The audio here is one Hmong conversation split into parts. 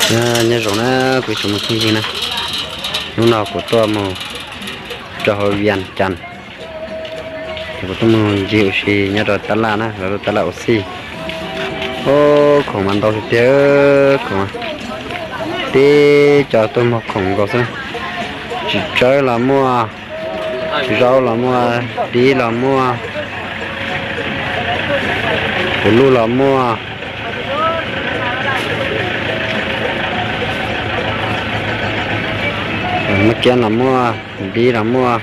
Nyob zoo na kuv ib tsoom phooj ywg na, hnub no kuv tuaj mus rau hauv Vias Cas, kuv tuaj mus ncig ua si nyob rau tab laj na, los rau tab laj ua si. Ub, khoom mas ntau tiag tiag, khoom tib co tuaj muag khoom nkaus xwb. Txiv tsawb los muaj, zaub los muaj, dib los muaj, huv luj los muaj, maj kiab los muaj, dib los muaj,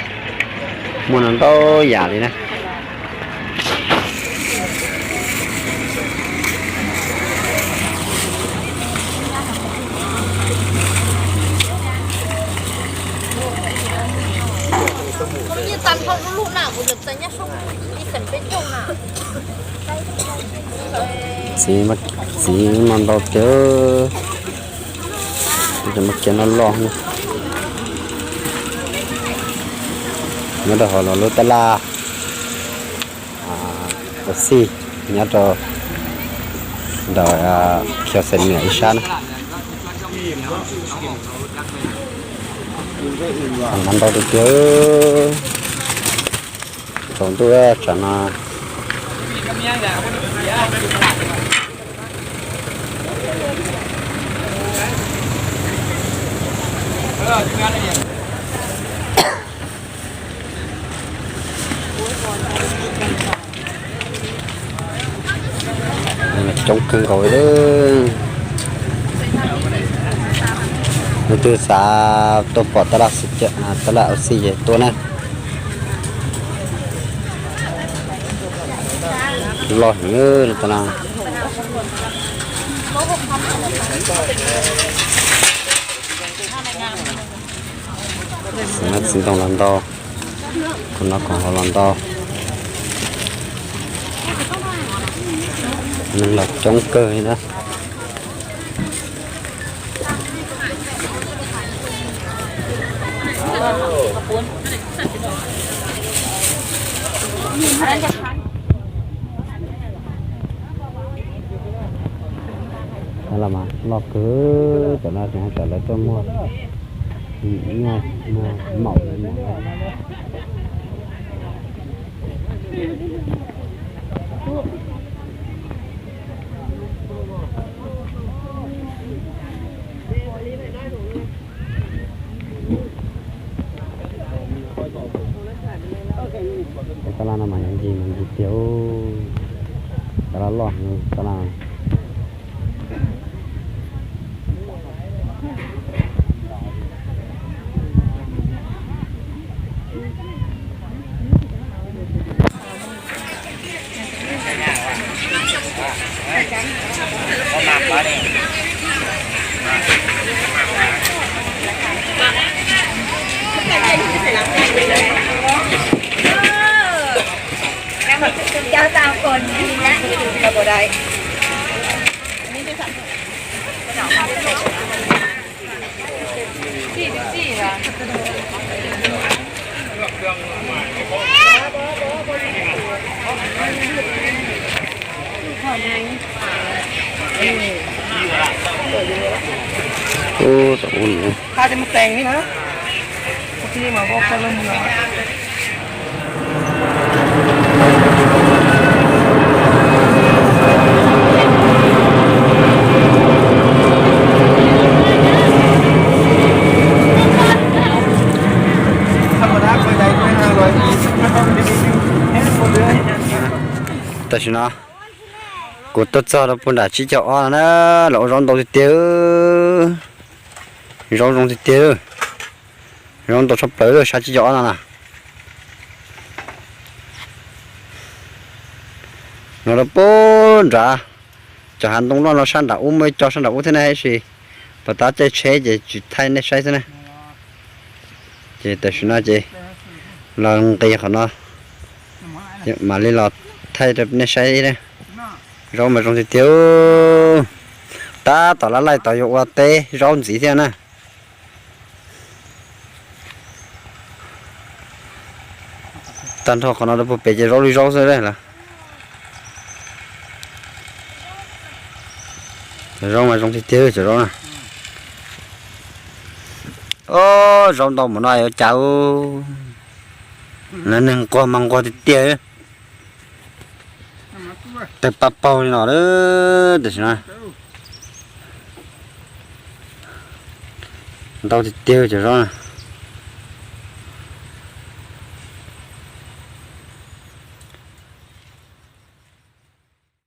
muaj ntau yam li na. Txiv, txiv mas ntau tiag, maj kiab no loj. Nyob rau hauv lub tab laj ua si, nyob rau ntawm Khiav Xeem Niam ib sab na. Mas ntau tiag tiag, tsaus ntuj tsam no. Coob kawg nkaus li. Leej twg xav tuaj pom tab laj, tab laj ua si ces tuaj na. Loj heev tab laj. Txiv ntoo los ntau, khoom noj khoom haus los ntau, neeg los coob kawg li na. Tab laj mas loj kawg, tam no tseem hais tias lawv tuaj muag, muag maum li maum. Tab laj no mas yog ncig mas ncig tiag, tab laj loj heev tab laj. Ub, tau ub nws. Tam sim no kuv tuaj txog rau puag nram tsib caug ob no na, los ua zaub ntau tiag tiag, zaub zoo tiag tiag, zaub ntau tshaj plaws sab tsib caug ob no na. No rau puag nrad, cov hav ntoo loj no sab nram ub, muaj ib co sab nram ub thiab na, tab sis pos tab caij tsheb ces tsis thaij nej saib xwb na. Ces tam sim no ces los nqis qhov no, mam li los thaij rau nej saib. Zaub mas zoo tiag tiag, tab tom laj laij tod yuav ua teb zaub ntxiv thiab na. Tag nrho qhov no rau puag pem ces zaub li zaub xwb lawm. Cov zaub mas zoo tiag tiag cov zaub na. Ob, zaub ntau mus no yuav cas. Neeg nquag mas nquag tiag tiag. Tawg paj paug li no lawm tam sim no. Ntau tiag tiag cov zaub.